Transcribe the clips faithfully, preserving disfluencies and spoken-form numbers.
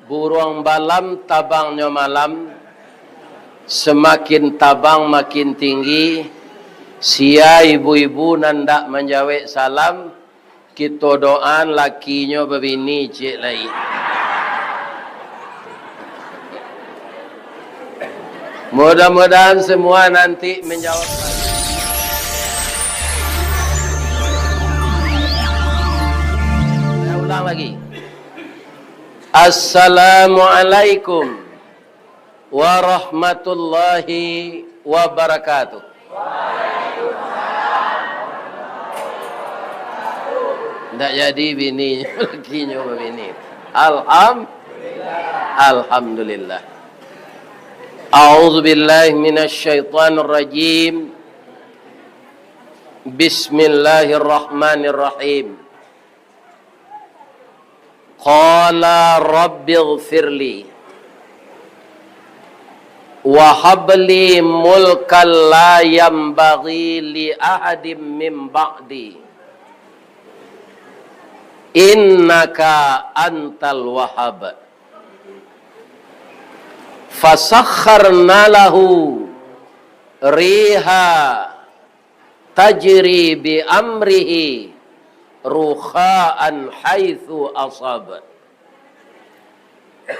Buruang balam tabangnyo malam, samakin tabang makin tinggi. Sia ibu-ibu nan ndak manjawek salam, kito doaan lakinyo babini ciek lai. Mudah-mudahan semua nanti menjawab. Saya ulang lagi. Assalamualaikum warahmatullahi wabarakatuh. Ndak jadi bini, lakinyo babini. Alham-, Alhamdulillah. A'udzubillahi minasyaitonirrajim. Bismillahirrahmanirrahim. Qala rabbighfirli wa habli mulkan la yanbaghi li ahadim min ba'di, innaka antal wahhab. Fasakharna lahu riha tajri bi amrihi rukha'an haitsu ashab.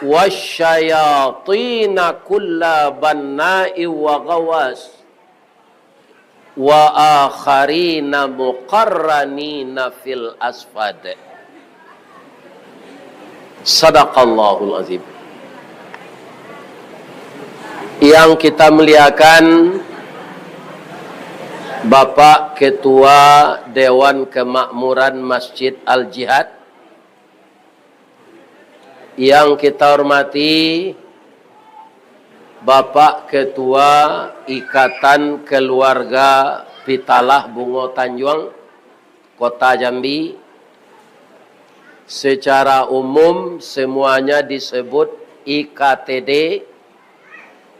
Wasyayatina kulla banna'in wa ghawwas. Wa akharina muqarranina fil asfad. Sadaqallahul azim. Yang kita muliakan, Bapak Ketua Dewan Kemakmuran Masjid Al-Jihad, yang kita hormati Bapak Ketua Ikatan Keluarga Pitalah Bungo Tanjuang, Kota Jambi. Secara umum, semuanya disebut I K T D,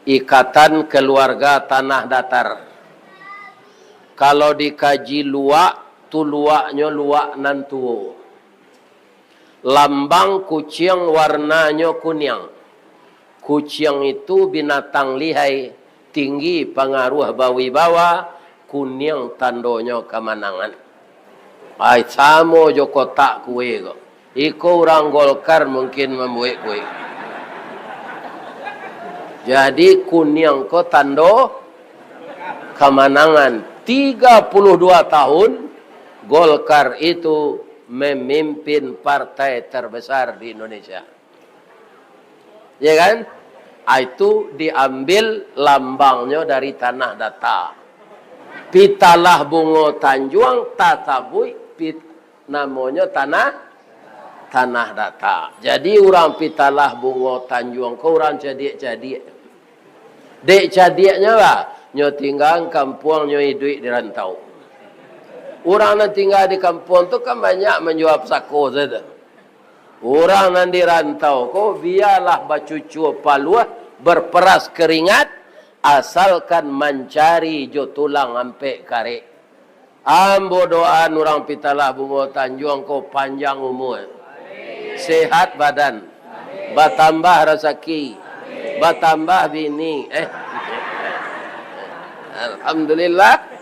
Ikatan Keluarga Tanah Datar. Kalau dikaji luak, tu luaknyo luak nan tuo. Lambang kuciang warnanyo kuniang. Kuciang itu binatang lihai, tinggi pangaruah bawibawa, kuniang tandonyo kamanangan. Ai, samo jo kotak kue ko. Iko urang Golkar mungkin mambuek kue. Jadi, kuniang ko tando kamanangan. Tiga puluh dua tahun Golkar itu memimpin partai terbesar di Indonesia. Ya kan? Ah, itu diambil lambangnyo dari Tanah Datar. Pitalah Bungo Tanjuang tasabuik pit-, namonyo Tanah, Tanah Datar. Jadi, urang Pitalah Bungo Tanjuang ko urang cadiak-cadiak. Dek cadiaknyo, bah, nyo tingga kampuang, nyo iduik di rantau. Urang nan tingga di kampuang tu kan banyak manjua pusako sajo. Urang nan di rantau ko, bialah bacucua paluah, berperas keringat, asalkan mancari jo tulang ampek karek. Ambo doaan urang Pitalah Bungo Tanjuang ko panjang umua, sehat badan, batambah rasaki, batambah bini. Eh. Alhamdulillah.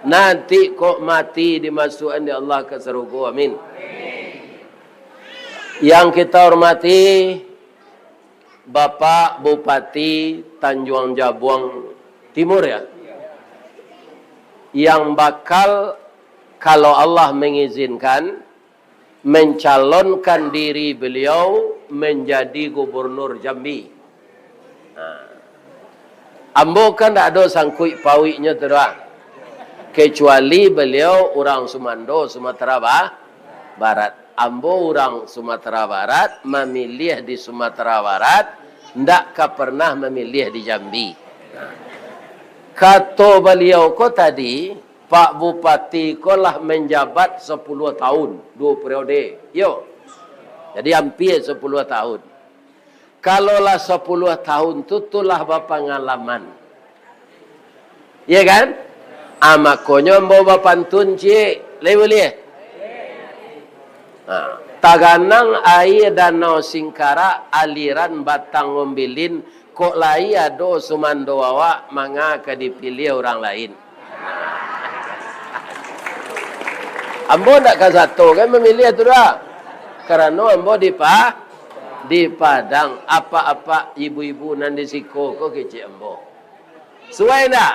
Nanti kok mati dimasuakan dek Allah ka sarugo. Amin. Yang kita hormati, Bapak Bupati Tanjuang Jabuang Timur, ya, yang bakal, kalau Allah mengizinkan, mencalonkan diri beliau menjadi Gubernur Jambi. Nah, ambo kan ndak ado sangkuik pauiknyo tu doh, kecuali beliau urang Sumando, Sumatera Ba-, Barat. Ambo urang Sumatera Barat, mamiliah di Sumatera Barat, ndak ka pernah mamiliah di Jambi. Kato baliau ko tadi, Pak Bupati ko lah menjabat sapuluah tahun, duo periode. Yo. Jadi, ampia sapuluah tahun. Kalau lah sapuluah tahun tu, tu lah bapangalaman. Iya kan? Ah, makonyo ambo bapantun ciek. Lai buliah? Ha. Taganang aia Danau Singkarak, aliran Batang Ngombilin, kok lai ado sumando awak manga ka dipiliah urang lain. Ambo ndak ka sato kan mamiliah tu doh. Karano ambo di Pa-, di Padang, apak-apak ibu-ibu nan di siko ko kecek ambo. Suai ndak?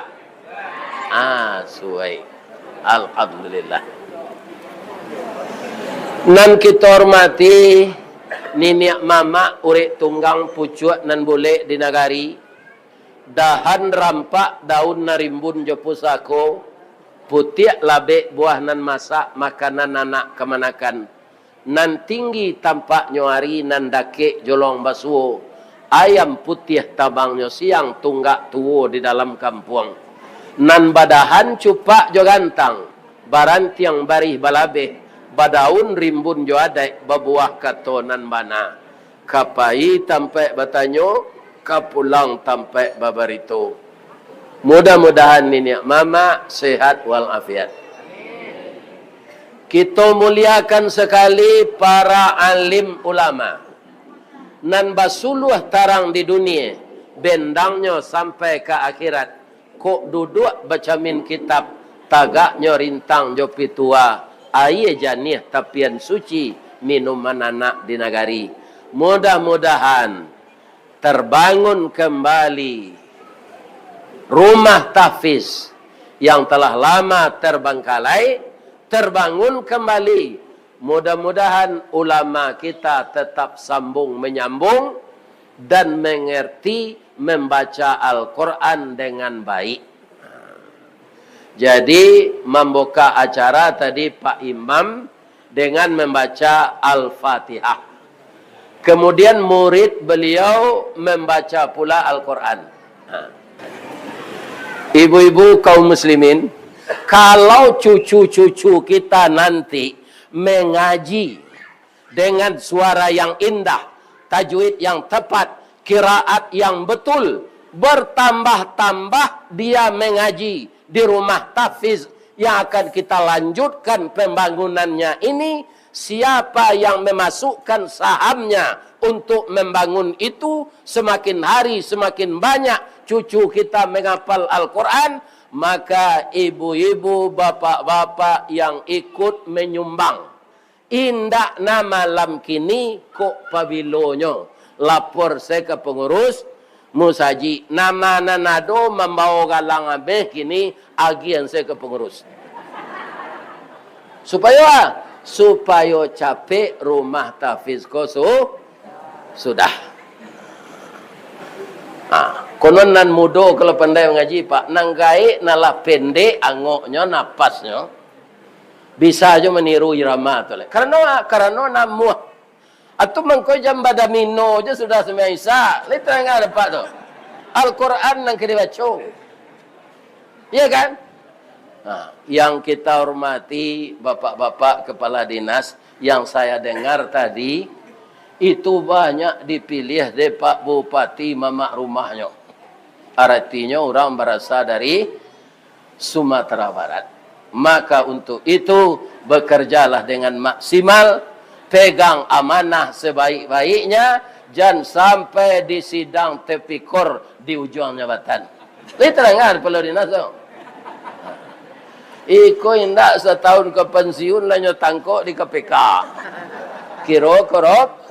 Ah, suai. Alhamdulillah. Nan kito hormati, niniak mamak, urek tunggang, pucuak nan bulek di nagari, dahan rampak, daun nan rimbun jo pusako, putiak labek, buah nan masak, makanan anak kamanakan, nan tinggi tampaknyo ari, nan dakek jolong basuo, ayam putiah tabangnyo siang, tunggak tuo di dalam kampuang, nan badahan cupak jo gantang, barantiang barih balabeh, badaun rimbun jo adaik, babuah kato nan bana. Ka pai tampaik batanyo, ka pulang tampaik babarito. Mudah-mudahan niniak mamak sehat walafiat. Kito muliakan sakali para alim ulama nan basuluah tarang di dunie, bendangnyo sampai ka akhirat. Kok duduak bacamin kitab, tagaknyo rintang jo pitua, aia janiah tapian suci, minuman anak di nagari. Mudah-mudahan terbangun kembali rumah tahfiz yang telah lama terbengkalai, terbangun kembali. Mudah-mudahan ulama kita tetap sambung menyambung dan mengerti membaca Al-Quran dengan baik. Jadi, membuka acara tadi Pak Imam dengan membaca Al-Fatihah. Kemudian murid beliau membaca pula Al-Quran. Ha. Ibu-ibu kaum muslimin, kalau cucu-cucu kita nanti mengaji dengan suara yang indah, tajwid yang tepat, qiraat yang betul, bertambah-tambah dia mengaji di rumah tahfiz yang akan kita lanjutkan pembangunannya ini, siapa yang memasukkan sahamnya untuk membangun itu, semakin hari semakin banyak cucu kita menghafal Al-Quran, maka ibu-ibu, bapak-bapak yang ikut menyumbang, indak na malam kini, kok pabilonyo lapor se ka pangurus musajik, nama nan ado mambawo galang abih kini, agiah se ka pangurus. Supayo a? Supayo capek rumah tahfiz ko su-, sudah. Ha, konon nan mudo kalau pandai mangaji, Pak, nan gaek nan lah pendek angoknyo, napasnyo, bisa jo maniru irama tu lai. Karano, karano namuah. Atu mangko jam badomino jo sudah sumbayang Isya. Lai tadanga dek Apak tu. Al-Quran nan ka dibaco. Iya kan? Nah, yang kita hormati Bapak-bapak Kepala Dinas, yang saya dengar tadi, itu banyak dipilih dek Pak Bupati mamak rumahnyo. Aratinyo urang barasa dari Sumatera Barat. Maka untuk itu, bekerjalah dengan maksimal, pegang amanah sebaik-baiknya, jan sampai di sidang tapikor di ujuang jabatan. Lai tadanga Kepala Dinas tu. Iko indak satahun ka pansiun lah nyo tangkok di K P K. Kiro korop-,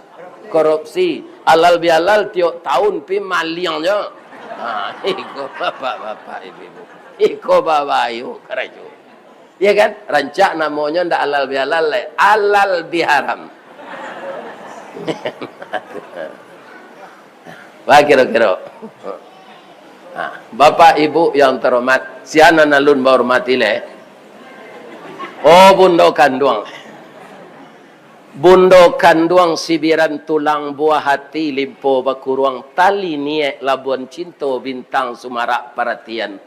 korupsi. Alal bihalal tiok tahun pi maliang nyo. Ha, iko bapak-bapak, ibu-ibu. Iko babayo karajo. Iya kan? Rancak namonyo ndak alal bihalal lai. Alal biharam. Bah, kiro-kiro. Nah, Bapak Ibu yang terhormat, sia nan alun bahormati lai. Oh, Bundo Kanduang. Bundo Kanduang sibiran tulang, buah hati limpo bakuruang, tali niaik labuan cinto, bintang sumarak paratian.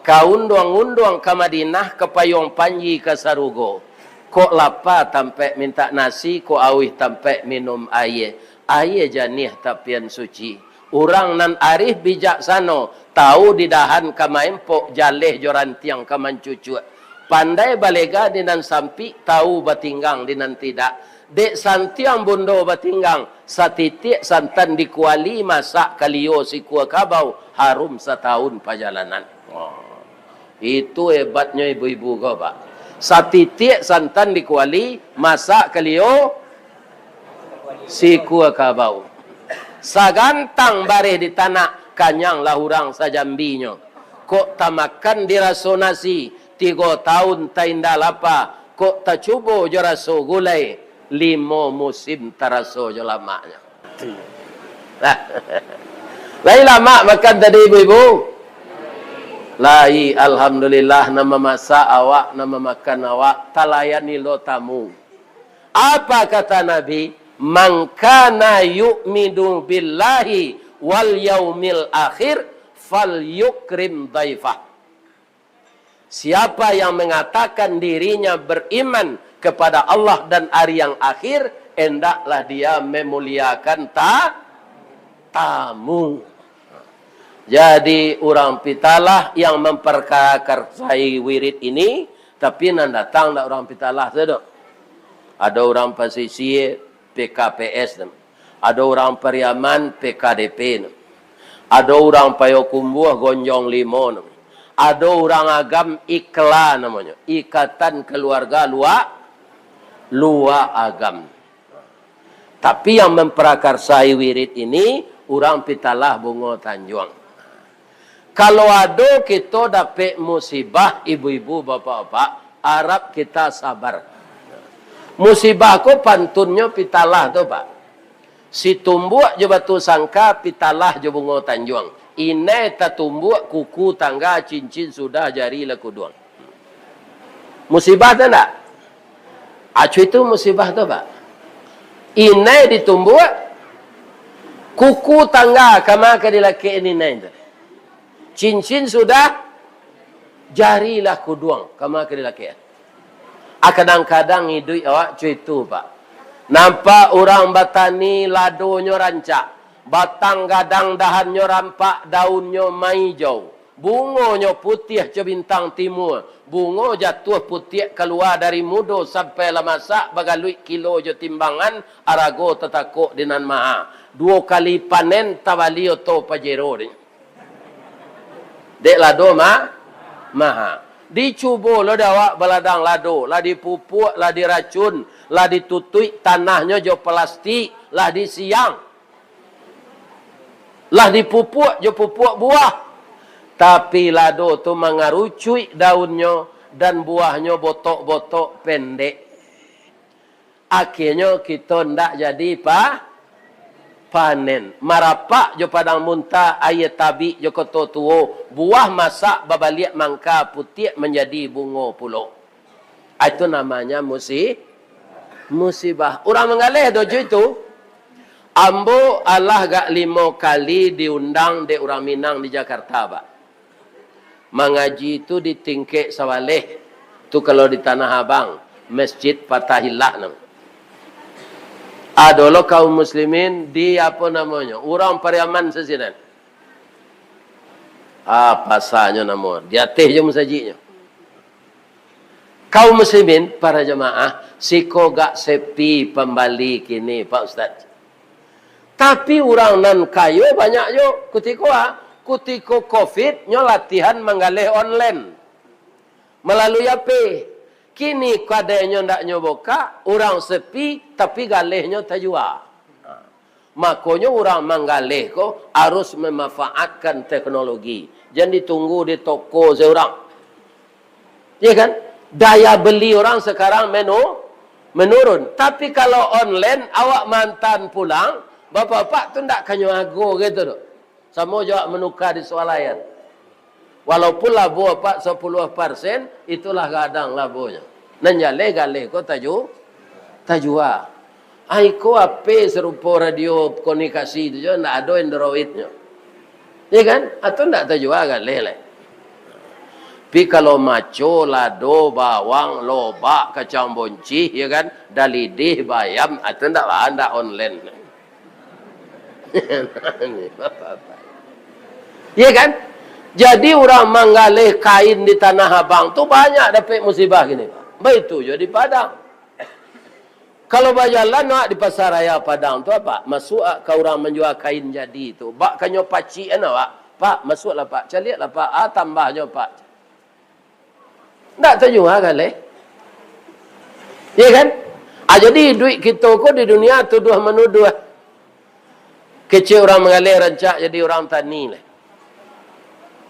Ka unduang-unduang ka Madinah, ka payuang panji ka sarugo. Kok lapa tampek mintak nasi, kok auih tampek minum aia. Aia janiah tapian suci. Urang nan arif bijaksano, tau di dahan ka maempok, jaleh jo rantiang ka mancucuak. Pandai balega di nan sampik, tau batinggang di nan tidak. Dek santiang bundo batinggang, satitiak santan di kuali, masak kalio sikua kabau, harum satahun pajalanan. Wah. Itu hebatnyo ibu-ibu ko, Pak. Satitiak santan di kuali, masak kalio sikua kabau. Sagantang bareh ditanak, kanyanglah urang sajambinyo. Kok tamakan diraso nasi, tigo taun tainda lapa, kok tacubo jo raso gulai, limo musim taraso jo lamaknyo. Lai lamak makan tadi, ibu-ibu? Lai, alhamdulillah, nan mamasak awak, nan mamakan awak, talayani lo tamu. Apa kata Nabi? "Man kana yu'minu billahi wal yaumil akhir, fal yukrim daifah." Siapa yang mengatakan dirinya beriman kepada Allah dan hari yang akhir, hendaklah dia memuliakan ta-, tamu. Jadi, urang Pitalah yang memperakarsai wirid ini, tapi nan datang ndak urang Pitalah tu doh. Ado urang Pasisia, P K P S tu. Ado urang Pariaman, P K D P tu. Ado urang Payokumbuah, Gonjong Limo tu. Ado urang Agam, IKLA namonyo, Ikatan Keluarga Lua, Lua Agam. Tapi yang memperakarsai wirid ini, urang Pitalah Bungo Tanjuang. Kalau ado kito dapek musibah, ibu-ibu, bapak-bapak, arap kita sabar. Musibah ko pantunnyo Pitalah tu, Pak. Situmbuak jo Batu Sangka, Pitalah jo Bungo Tanjuang. Inai tatumbuak, kuku tangga, cincin sudah, jari lah kuduang. Musibah tu ndak? Acu itu musibah tu, Pak. Inai ditumbuak, kuku tangga kama ka dilakek inai tu. Cincin sudah, jari lah kuduang kama ka dilakek. Ah, kadang-kadang iduik awak cuy tu, Pak. Nampak urang batani, ladonyo rancak, batang gadang, dahannyo rampak, daunnyo maijau. Bungonyo putiah co bintang timua, bungo jatuah putiak kalua dari mudo sampai lah masak, bagaluik kilo jo timbangan, arago tatakok di nan maha. Duo kali panen tabali oto Pajero dek. Dek lado ma-, maha. Dicubo lo dek awak baladang lado, lah dipupuak, lah diracun, lah ditutuik tanahnyo jo plastik, lah disiang. Lah dipupuak jo pupuak buah. Tapi lado tu mangarucuik daunnyo, dan buahnyo botok-botok pendek. Akhianyo kito ndak jadi pa-, panen. Marapak jo Padang Muntah, Aia Tabik jo Koto Tuo, buah masak babaliak mangka, putiak manjadi bungo pulo. Ah, itu namanya musi-, musibah. Urang manggaleh doh jo itu. Ambo alah gak limo kali diundang dek urang Minang di Jakarta, Pak. Mangaji tu di tingkek Sabaleh, tu kalau di Tanah Abang, Masjid Fatahillah namo. Ado lo kaum muslimin di, apo namonyo, urang Pariaman sasinan. Ah, pasanyo namo, di ateh jo musajiknyo. Kaum muslimin, para jamaah, siko gak sepi pambali kini, Pak Ustaz. Tapi urang nan kayo banyak jo kutiko, ah, kutiko covid, nyo latihan manggaleh online malalui H P. Kini kadainyo ndak nyo bukak, urang sepi, tapi galehnyo tajua. Makonyo urang manggaleh ko harus memanfaatkan teknologi. Jan ditunggu di toko se urang. Ya kan? Daya beli orang sekarang menu-, menurun. Tapi kalau online, awak mantan pulang, bapak-bapak tu ndak kanyo ago gitu tu. Samo jo awak manuka di swalayan. Walaupun labo apak sapuluah persen, itulah gadang labonyo. Nan jaleh galeh ko taju-, tajua. Ai ko H P sarupo radio komunikasi tu jo, ndak ado Androidnyo. Ya kan? Atau ndak tajua galeh lai. Tapi kalau maco, lado, bawang, lobak, kacang boncih, ya kan? Dalidih, bayam, atau ndak, ndak online. Ya kan? Jadi urang manggaleh kain di Tanah Abang tu banyak dapek musibah kini, Pak. Baitu jo di Padang. Kalau bajalan awak di Pasar Raya Padang tu, Pak, masuak ka urang manjua kain jadi tu, bak kanyo pacik an awak, "Pak, masuaklah, Pak, caliaklah, Pak, ah, tambahnyo, Pak." Ndak tajua kan, leh? Iya kan? Ah, jadi iduik kito ko di dunia tuduah-manuduah. Kecek urang manggaleh rancak jadi urang tani, leh.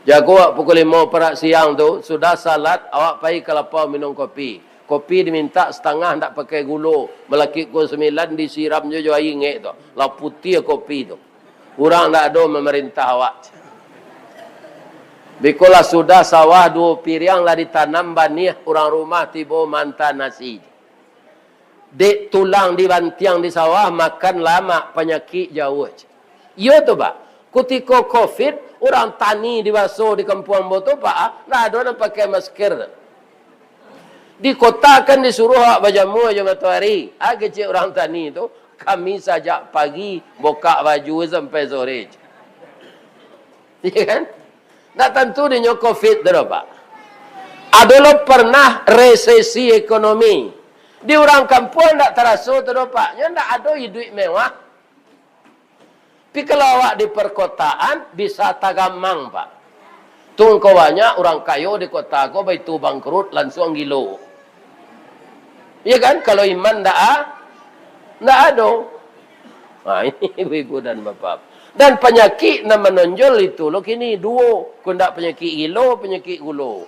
Jago awak pukul limo parak siang tu, sudah salat, awak pai ka lapau minum kopi. Kopi dimintak satangah ndak pakai gulo, malakik pukul sambilan disiram jo, jo aia ingek tu. Lah putiah kopi tu. Urang ndak ado mamarintah awak. Bikolah sudah sawah duo piriang lah ditanam baniah, urang rumah tibo maanta nasi. Dek tulang dibantiang di sawah, makan lamak, panyakik jauah. Iyo tu, Pak. Kutiko covid, urang tani di baso di kampuang ambo tu, Pak, ah, ndak ado nan pakai masker. Di kota kan disuruah awak bajamua jo matoari. Ah, kecek urang tani tu, kami sajak pagi bukak baju sampai sore. Iya kan? Ndak tantu dinyo covid tu doh, Pak. Ado lo pernah resesi ekonomi. Di urang kampuang ndak taraso tu doh, Pak. Nyo ndak ado iduik mewah. Tapi kalau awak di perkotaan, bisa tagamang, Pak. Tungko banyak urang kayo di kota ko, baitu bangkrut, lansuang gilo. Iya kan? Kalau iman ndak a-, ndak ado. Ha, ini ibu-ibu dan bapak. Dan panyakik nan manonjol itu lo kini, duo. Ko ndak panyakik gilo, panyakik gulo.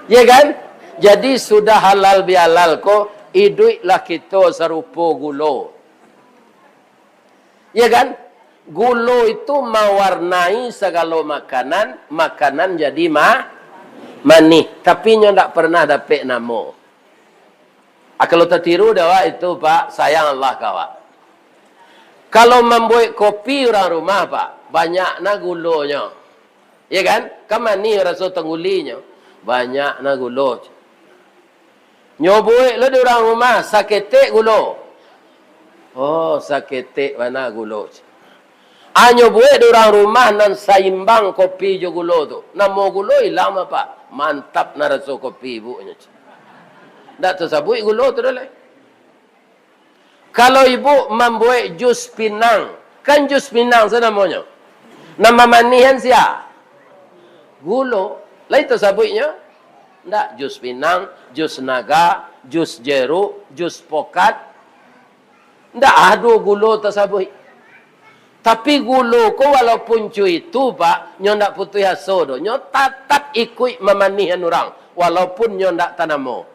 Iya kan? Jadi sudah halal bihalal ko, iduiklah kito sarupo gulo. Iya kan? Gulo itu mawarnai sagalo makanan, makanan jadi ma-, manih. Tapi nyo ndak pernah dapek namo. Ah, kalau tatiru dek awak itu, Pak, sayang Allah ka awak. Kalau mambuek kopi urang rumah, Pak, banyak na gulonyo. Iya kan? Kan manih raso tanggulinyo. Banyak na gulo. Nyo buek lo di urang rumah, saketek gulo. Oh, saketek bana gulo. Anyo buek di urang rumah nan saimbang kopi jo gulo tu. Namo gulo ilang, Bapak. Mantap na raso kopi ibuknyo. Ndak tasabuik gulo tu doh lai. Kalau ibuk mambuek jus pinang, kan jus pinang se namonyo. Nan mamanihan sia? Gulo. Lai tasabuiknyo? Ndak, jus pinang, jus naga, jus jeruk, jus pokat. Ndak ado gulo tasabuik. Tapi gulo ko walaupun cuitu, Pak, nyo ndak putuih aso doh. Nyo tatap ikuik mamanihan urang, walaupun nyo ndak tanamo.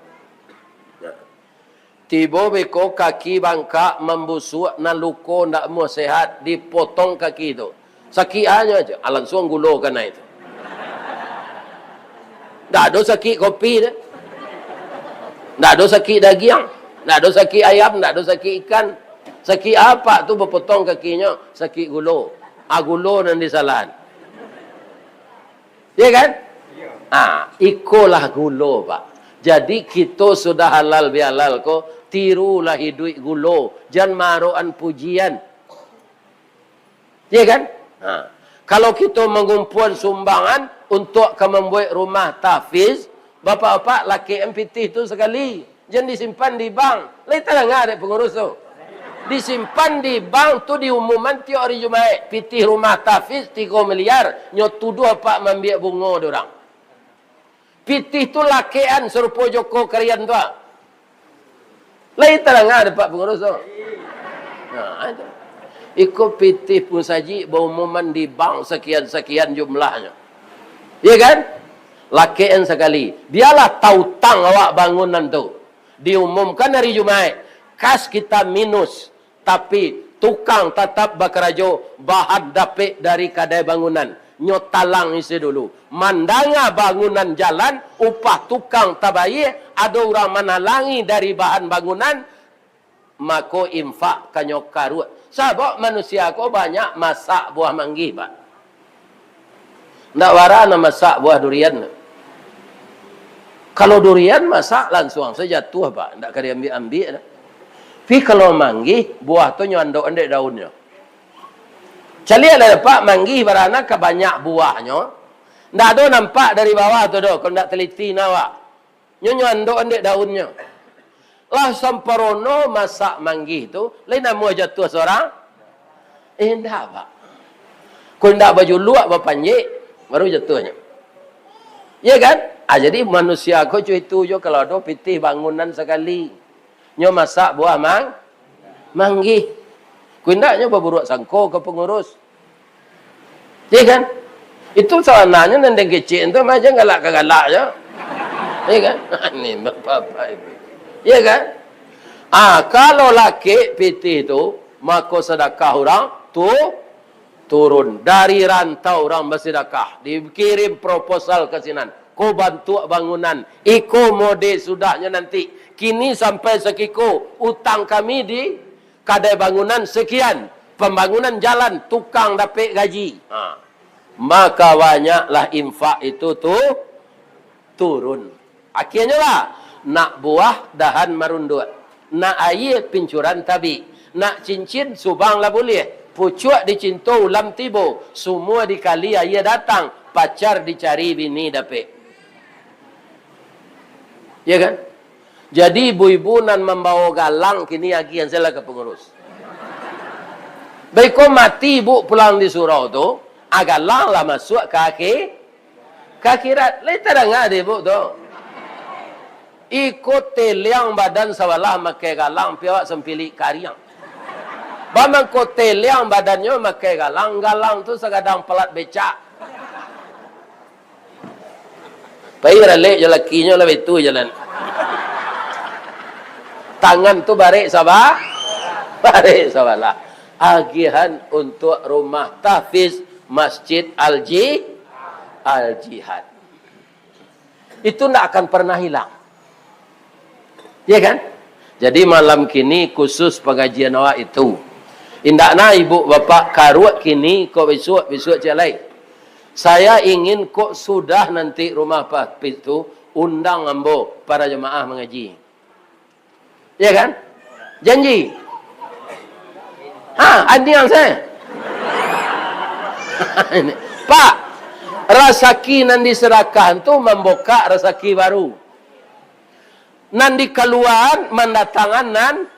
Tibo beko kaki bangkak, mambusuak, nan luko ndak amuah sehat, dipotong kaki tu. Sakik anyo aja, ah, lansuang gulo kanai tu. Ndak ado sakik kopi tu. Ndak ado sakik dagiang. Ndak ado sakik ayam, ndak ado sakik ikan. Sakik apak tu bapotong kakinyo, sakik gulo. Ah, gulo nan disalahan. Iya kan? Ah, ikolah gulo, Pak. Jadi, kito sudah halal bihalal ko, tirulah iduik gulo, jan maarokan pujian. Iya kan? Ha. Kalau kito mangumpuan sumbangan untuak ka mambuek rumah tahfiz, bapak-bapak, lakekan pitih tu sakali. Jan disimpan di bank. Lai tadanga dek pangurus tu? Disimpan di bank tu, diumuman tiok ari Jumaik. Pitih rumah tahfiz tigo miliar, nyo tuduah apak maambiak bungo dek urang. Pitih tu lakekan sarupo Joko Karian tu, ah. Lai tadanga dek apak pangurus tu? Nah, itu. Iko pitih musajik baumuman di bank sakian-sakian jumlahnyo. Iya kan? Lakekan sakali. Bialah tautang awak bangunan tu. Diumumkan ari Jumaik, kas kita minus, tapi tukang tatap bakarajo, bahan dapek dari kadai bangunan, nyo talang isi dulu. Mandanga bangunan jalan, upah tukang tabayia, ado urang manalangi dari bahan bangunan, mako infak ka nyo karuak. Sabab manusia ko banyak masak buah manggih, Pak. Ndak bara nan masak buah durian tu. Kalau durian masak, lansuang sajo jatuah, Pak. Ndak ka diambiak-ambiak doh. Tapi kalau manggih, buah tu nyo andok-andok daunnyo. Caliaklah, Pak, manggih bara nan ka banyak buahnyo. Ndak ado nampak dari bawah tu doh, kalau ndak teliti na awak. Nyo, nyo andok andek daunnyo. Lah samparono masak manggih tu, lai namuah jatuah sorang? Eh, indak, Pak. Kok indak bajuluak, bapanjek, baru jatuahnyo. Iya kan? Ah, jadi manusia ko co itu jo, kalau ado pitih bangunan sakali. Nyo masak buah mang-, manggih. Kok indak nyo baburuak sangko ka pangurus. Iya kan? Itu sabananyo nan den kecek tu mah jan galak ka galak jo. Iya kan? Ni bapak-bapak ibu. Iya kan? Ah, kalau lakek pitih tu, mako sadakah urang tu turun. Dari rantau urang basadakah, dikirim proposal ka sinan. Ko bantuak bangunan, iko mode sudahnyo nanti. Kini sampai sakiko, utang kami di kadai bangunan sekian, pambangunan jalan, tukang dapek gaji. Ha. Maka banyaklah infak itu tu turun. Akhianyo lah, nak buah dahan marunduak, nak aia pincuran tabik, nak cincin subang lah buliah, pucuak dicinto ulam tibo, sumua dikali aia datang, pacar dicari bini dapek. Ya kan? Jadi, ibu-ibu nan mambawa galang kini agiahan sajolah ka pangurus. Baiko mati ibu pulang di surau tu, ah, galang lah masuak ka akhi-, ka akhirat. Lai tadanga dek ibu tu. Iko teliang badan sabalah makai galang, pi awak sampilik kariang. Bamangko teliang badannyo makai galang, galang tu sagadang palat becak. Pai ralek jo lakinyo lah baitu jalan. Tangan tu barek saba-, barek sabalah. Agihan untuak rumah tahfiz Masjid Al-Ji-, Al-Jihad. Itu ndak akan pernah hilang. Ya kan? Jadi malam kini khusus pangajian awak itu. Indak nah ibu bapak karuak kini, kok bisuak, bisuak ciek lai. Saya ingin kok sudah nanti rumah Pak Pit tu, undang ambo para jamaah mangaji. Ya kan? Janji? Ha, aniang saya. Pak, rasaki nan disadakahan tu mambukak rasaki baru. Nan dikaluaan mandatangan nan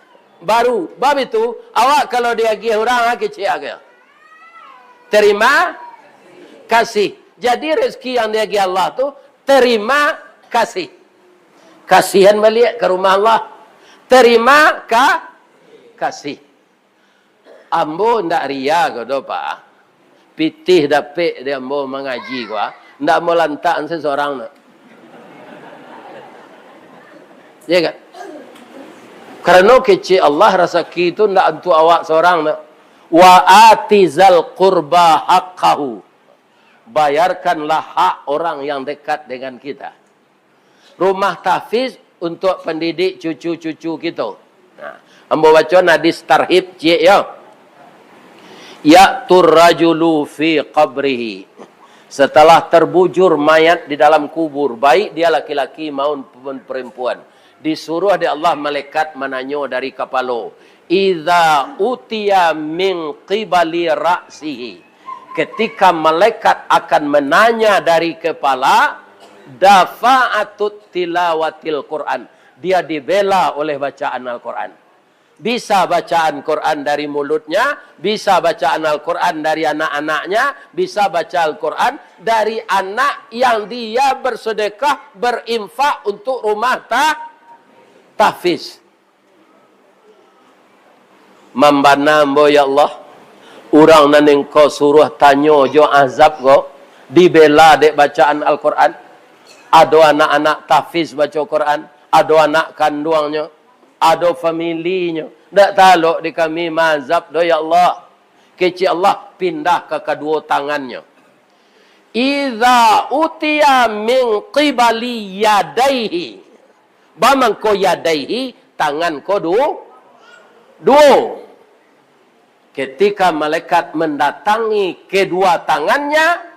baru. Bab itu, awak kalau diagiah urang, ah, kecek aja. Terima kasih. Jadi, rezeki yang diagiah Allah tu, terima kasih. Kasihan baliak ka rumah Allah. Terima ka-, kasih. Ambo ndak ria ko doh, Pak. Pitih dapek di ambo mangaji ko, ah. Ndak ambo lantak se sorang tu. Ya kan? Karano kecek Allah, rasaki tu ndak untuak awak sorang tu. Wa ati zal qurba haqqahu. Bayarkanlah hak orang yang dekat dengan kita. Rumah tahfiz untuak pandidik cucu-cucu kito. Nah, ambo baco hadis tarhib ciek yo. Ya'tur rajulu fi qabrihi. Setelah terbujur mayat di dalam kubur, baik dia laki-laki maupun perempuan, disuruh dek Allah malaikat mananyo dari kapalo. Idza utiya min qibali ra'sihi. Ketika malaikat akan menanya dari kepala, dafa'atut tilawatil Quran. Dia dibela oleh bacaan Al-Quran. Bisa bacaan Quran dari mulutnya, bisa bacaan Al-Quran dari anak-anaknya, bisa baca Al-Quran dari anak yang dia bersedekah, berinfak untuk rumah ta-, tahfiz. Mambana ambo, ya Allah, urang nan Engkau suruah tanyo jo azab ko, dibela dek bacaan Al-Quran. Ado anak-anak tahfiz baco Quran, ado anak kanduangnyo, ado familinyo. Ndak talok di kami maazab doh, ya Allah. Kecek Allah, pindah ka kaduo tangannyo. Idza utiya min qibali yadaihi. Bamangko yadaihi, tangan ko du-, duo. Ketika malaikat mendatangi kedua tangannya,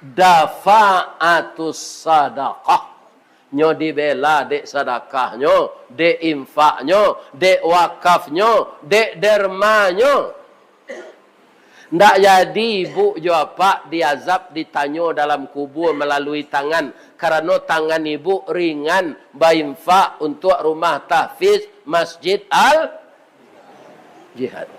dafa'atus sadaqah. Nyo dibela dek sadakahnyo, dek infaknyo, dek wakafnyo, dek dermanyo. Ndak jadi ibu jo apak diazab, ditanyo dalam kubua malalui tangan, karano tangan ibu ringan bainfak untuak rumah tahfiz Masjid Al Jihad.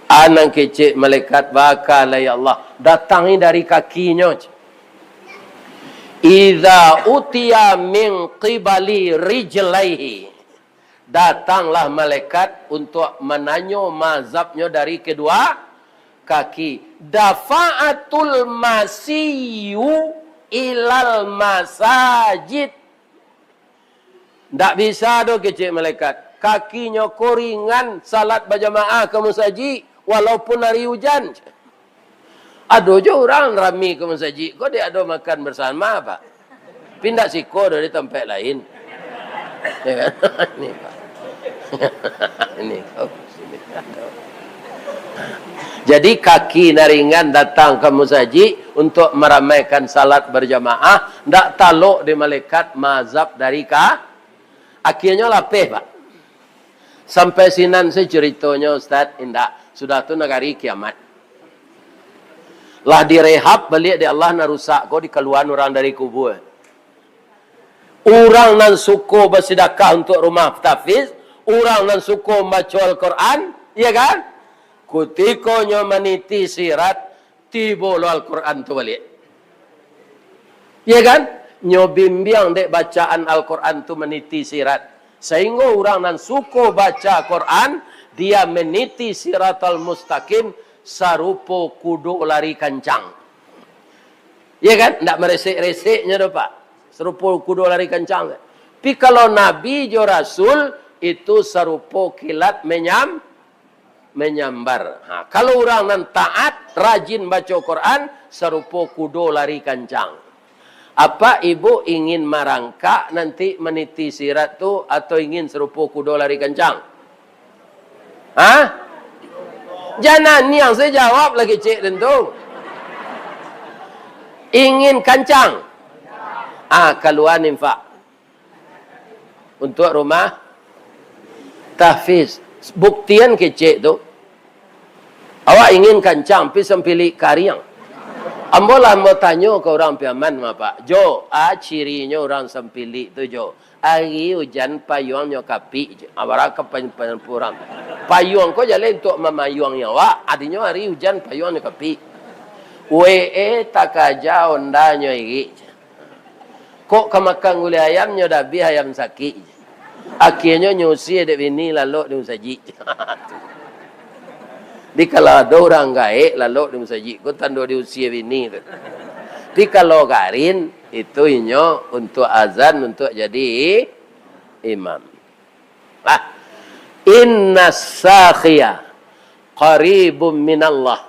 Anang kecek malaikat, baka lah ya Allah, datangi dari kakinyo. Iza utiya min qibali rijlaihi. Datanglah malaikat untuak mananyo mazabnyo dari kedua kaki. Dafa'atul masiyu ilal masajid. Ndak bisa doh kecek malaikat. Kakinyo ko ringan salat bajamaah ka musajik, walaupun ari ujan. Ado jo urang rami ka musajik ko, dek ado makan bersama, Pak. Tapi ndak siko doh di tampek lain. Ya kan? Ini, Pak. Ini, Pak. Jadi, kaki nan ringan datang ka musajik untuak maramaikan salat berjamaah, ndak talok di malaikat mazab dari ka, akhirnyo lapeh, Pak. Sampai sinan se ceritonyo, Ustaz? Indak. Sudah tu nagari kiamat. Lah direhab baliak dek Allah, nan rusak ko dikaluaan urang dari kubua. Urang nan suko basidakah untuak rumah tahfiz, urang nan suko mambaco Al-Quran, iya kan? Kutiko nyo maniti sirat, tibo lo Al-Quran tu baliak. Iya kan? Nyo bimbiang dek bacaan Al-Quran tu maniti sirat. Sainggo urang nan suko baca Quran, dia meniti siratal mustaqim sarupo kudo lari kancang. Iya kan? Ndak maresek-reseknyo doh, Pak. Sarupo kudo lari kancang. Tapi kalau Nabi jo Rasul, itu sarupo kilat menyam-, menyambar. Ha, kalau urang nan taat, rajin baco Quran, sarupo kudo lari kancang. Apak ibu ingin marangkak nanti maniti sirat tu, atau ingin sarupo kudo lari kancang? Ha? Jan naniang, sa jawab lah kecek den tu. Ingin kancang? Ah, kalua infak. Untuak rumah tahfiz. Buktian kecek tu. Awak ingin kancang, pi sampilik kariang. Ambo lah ambo tanyo ka urang Piaman, Pak. Jo, a cirinyo urang sampilik tu, Jo? Ari ujan payuangnyo kapik, Jo. Abarah ka pan-, pan-, urang. Payuang ko jaleh untuak mamayuangi awak, adinyo ari ujan payuangnyo kapik. Wee, takaja ondanyo irik, Jo. Kok ka makan gulai ayam, nyo dabiah ayam sakik. Akienyo nyo usie dek bini lalok di musajik. Jadi kalau ado urang gaek lalok di musajik, ko tando diusie bini tu. Tapi kalau garin, itu inyo untuak azan, untuak jadi imam. Ah. Innas sakhiya qaribum minallah,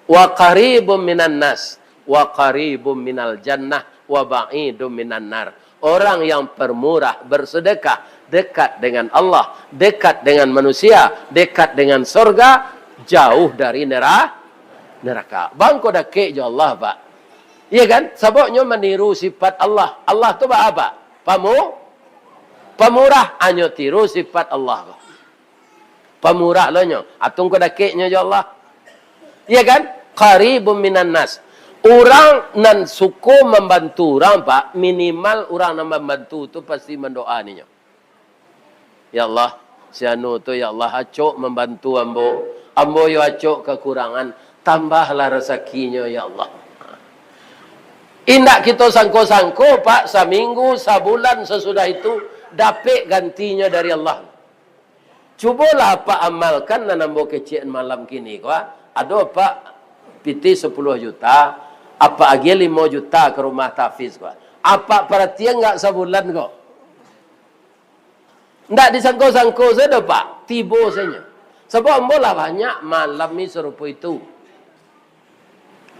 wa qaribum minan nas, wa qaribum minal jannah, wa ba'idum minan nar. Orang yang pemurah, bersedekah, dekat dengan Allah, dekat dengan manusia, dekat dengan sorga, jauh dari nera-, neraka. Bangko dakek jo Allah, Pak. Iya kan? Sababnyo maniru sifat Allah. Allah tu ba-, apa? Pamu-, pamurah, anyo tiru sifat Allah, Pak. Pamurah lo nyo. Atun ko dakeknyo jo Allah. Iya kan? Qaribum minan nas. Urang nan suko mambantu urang, Pak, minimal urang nan mambantu tu pasti mandoa ninyo. Ya Allah, si anu tu, ya Allah, acok mambantu ambo. Ambo yo acok kakurangan. Tambahlah rasakinyo, ya Allah. Indak kito sangko-sangko, Pak, saminggu, sabulan sasudah itu, dapek gantinyo dari Allah. Cubolah apak amalkan nan ambo kecek malam kini ko, ah. Ado apak pitih sapuluah juta, apak agiah limo juta ka rumah tahfiz ko, ah. Apak paratian nggak sabulan ko? Ndak disangko-sangko sajo, Pak. Tibo sajo. Sabab ambo lah banyak malam ni sarupo itu.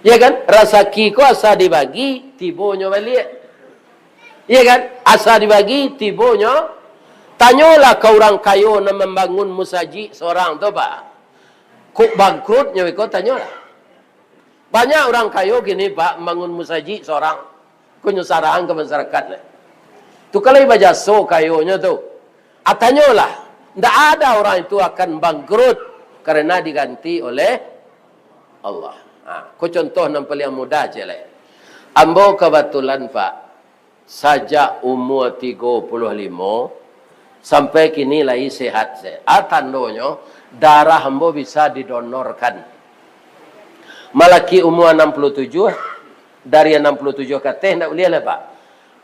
Ya kan? Rasaki ko asa dibagi, tibonyo baliak. Ya kan? Asa dibagi, tibonyo. Tanyolah ka urang kayo nan mambangun musajik sorang tu, Pak. Kok bangkrutnyo iko, tanyolah. Banyak urang kayo kini, Pak, mambangun musajik sorang. Ko nyo sarahan ka masyarakat, leh. Tu kalau bajaso kayonyo tu. Ah, tanyolah, ndak ada orang itu akan bangkrut karena diganti oleh Allah. Ha, ko contoh nan paliang mudah, ciek lai. Ambo kabatulan, Pak, sajak umua tigo puluah limo sampai kini lai sehat se. Ah, tandonyo, darah ambo bisa didonorkan. Malaki umua anam puluah tujuah, dari anam puluah tujuah ka ateh ndak buliah lai, Pak.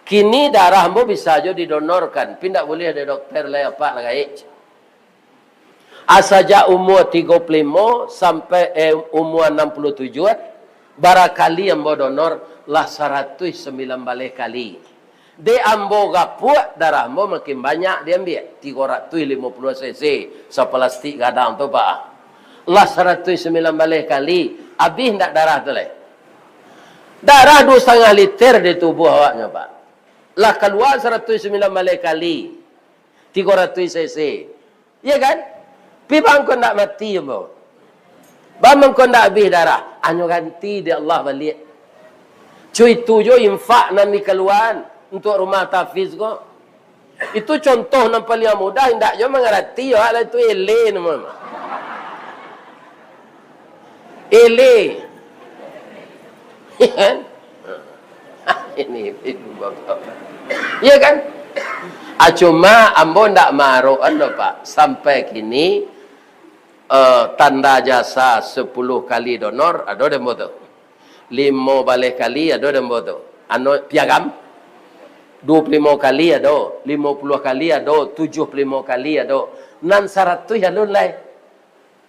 Kini darah ambo bisa jo didonorkan, tapi ndak buliah dek dokter lai, Apak, lah gaek. Ah, sajak umua tigo puluah limo sampai, eh, umua anam puluah tujuah, bara kali ambo donor? Lah saratuih sambilan baleh kali. Dek ambo gapuak, darah ambo makin banyak diambiak, tigo ratuih limo puluah cc, sapalastik gadang tu, Pak. Lah saratuih sambilan baleh kali, abih ndak darah tu lai? Darah duo satangah liter di tubuah awaknyo, Pak. Lah kalua saratuih sambilan baleh kali, tigo ratuih cc. Iya kan? Pi bangko ndak mati ambo. Bangko ndak abih darah. Anyo ganti dek Allah baliak. Cu itu jo infak nan dikaluaan untuak rumah tahfiz ko. Itu contoh nan paliang mudah, indak jo mangarati, yo, alah itu ele namo. Ele. Iya kan? Ini ibu bapak. Iya kan? Ah, cuma ambo ndak maarokan doh, Pak. Sampai kini, eh, tanda jasa sepuluh kali donor, ado dek ambo tu. Limo baleh kali ado dek ambo tu. Ano, piagam. Duo puluah limo kali ado, limo puluah kali ado, tujuah puluah limo kali ado. Nan saratuih alun lai.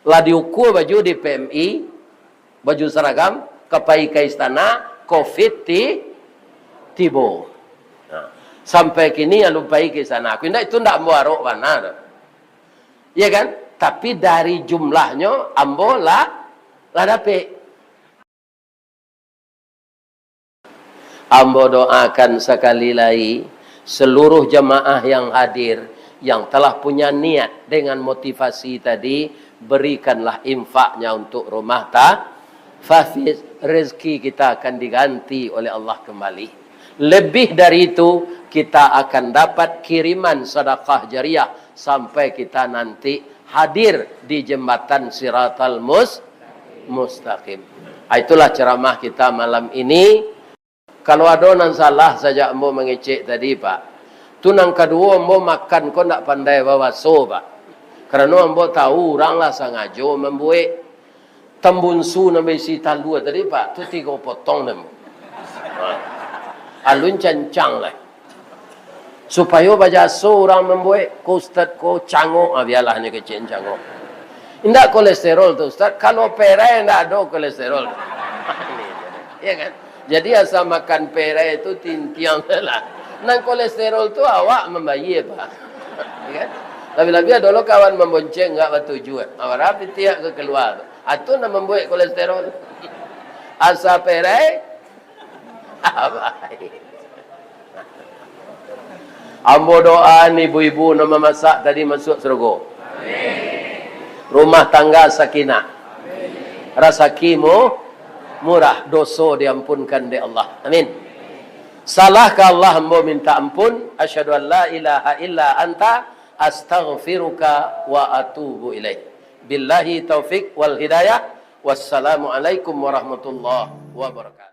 Lah diukua baju di P M I, baju saragam, ka pai ka istana, covid ti-, tibo. Nah, sampai kini alun pai ka istana. Aku indak, itu ndak ambo arok bana tu. Iya kan? Tapi dari jumlahnyo, ambo lah, lah dapek. Ambo doakan sakali lai, seluruh jamaah yang hadir, yang telah punya niat dengan motivasi tadi, berikanlah infaknya untuk rumah ta-, tahfiz, rezeki kita akan diganti oleh Allah kembali. Lebih dari itu, kita akan dapat kiriman sedekah jariah sampai kita nanti hadir di jembatan Siratal Mus-, Mustaqim. Ah, itulah ceramah kita malam ini. Kalau ado nan salah sajak ambo mangecek tadi, Pak, tu nan kaduo, ambo makan ko ndak pandai babaso, Pak. Karano ambo tahu urang lah sangajo mambuek. Tambunsu nan baisi talua tadi, Pak, tu tigo potong dek ambo. Ha. Alun cancang lai. Supayo bajaso urang mambuek, ko ustad ko cangok, ah, bialah nyo kecek cangok. Indak kolesterol tu, ustad, kalau perai indak ado kolesterol. Iya kan? Jadi asa makan perai tu tintiang lah. Nan kolesterol tu awak mambayia, Pak. Iya kan? Labi-labi ado lo kawan mambonceng ndak batuju, ah, bara pitih ka kalua tu. Ah, tu nan mambuek kolesterol. Asa perai, Ambo doa ni, ibu-ibu nan mamasak tadi masuak sarugo. Rumah tangga sakinah. Rasaki mu-, murah, doso diampunkan dek Allah. Amin. Salah ka Allah, ambo minta ampun. Asyhadu an la ilaha illa anta, astaghfiruka wa atubu ilaik. Billahi taufik wal hidayah. Wassalamualaikum warahmatullahi wabarakatuh.